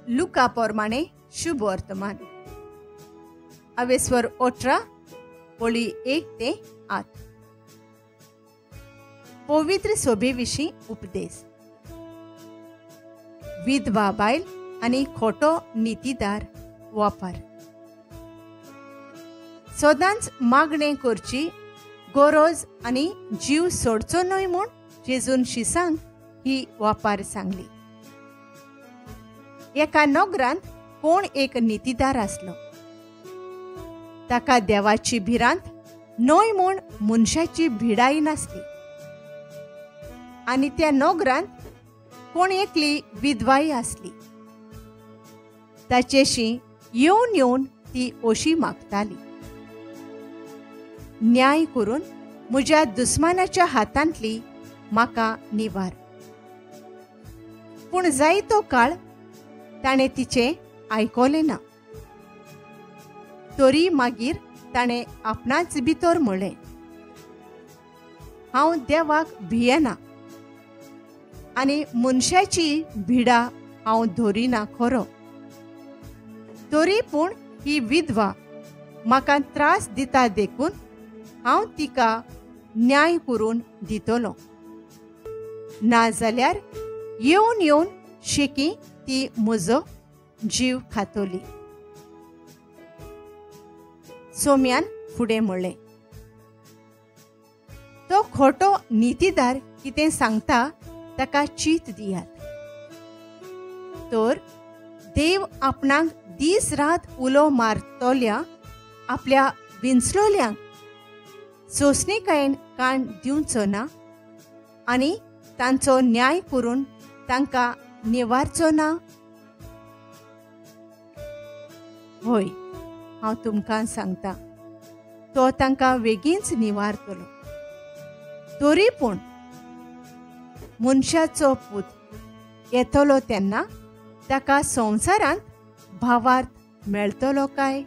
लुका प्रमाणे शुभ वर्तमान अवेस्वर 18 ओळी 1 ते 8. पवित्र सोबे विशीं उपदेश. विधवा बायल आनी खोटो नितीदार वापर. सदांच मागणें करची गरज आनी जीव सोडचो न्हय म्हूण जेजून शिसांक ही वापर सांगली. एका नगरांत कोण एक नितीदार आसलो. ताका देवाची भिरांत न्हय म्हूण मनशाची भिडाय नासली. आनी त्या नगरांत कोण एकली विधवाय आसली. ताचेशी येवन येवन ती ओशी मागताली, न्याय करून म्हज्या दुस्मानाच्या हातांतली म्हाका निवार. पूण जायतो काळ ताणें तिचें आयकलें ना. तरी मागीर ताणें आपणाच भितर म्हळें, हांव देवाक भियेना आनी मनशाची भिडा हांव धरिना खरो, तरी पूण ही विधवा म्हाका त्रास दिता देखून हांव तिका न्याय करून दितलो, नाजाल्यार येवन येवन शेकी ती म्हजो जीव खातली. सोम्यान फुडें म्हणलें, तो खोटो नितीदार कितें सांगता ताका चीत दियात. तर देव आपणाक दीस रात उलो मारतल्या आपल्या विंचलोल्यांक सोंसणीकायेन कान दिवचो ना आनी तांचो न्याय करून तांकां निवारचो ना? हय, हांव तुमकां सांगता, तो तांकां वेगींच निवारतलो. तरी पूण मनशाचो पूत येतलो तेन्ना ताका संवसारांत भावार्थ मेळटलो काय?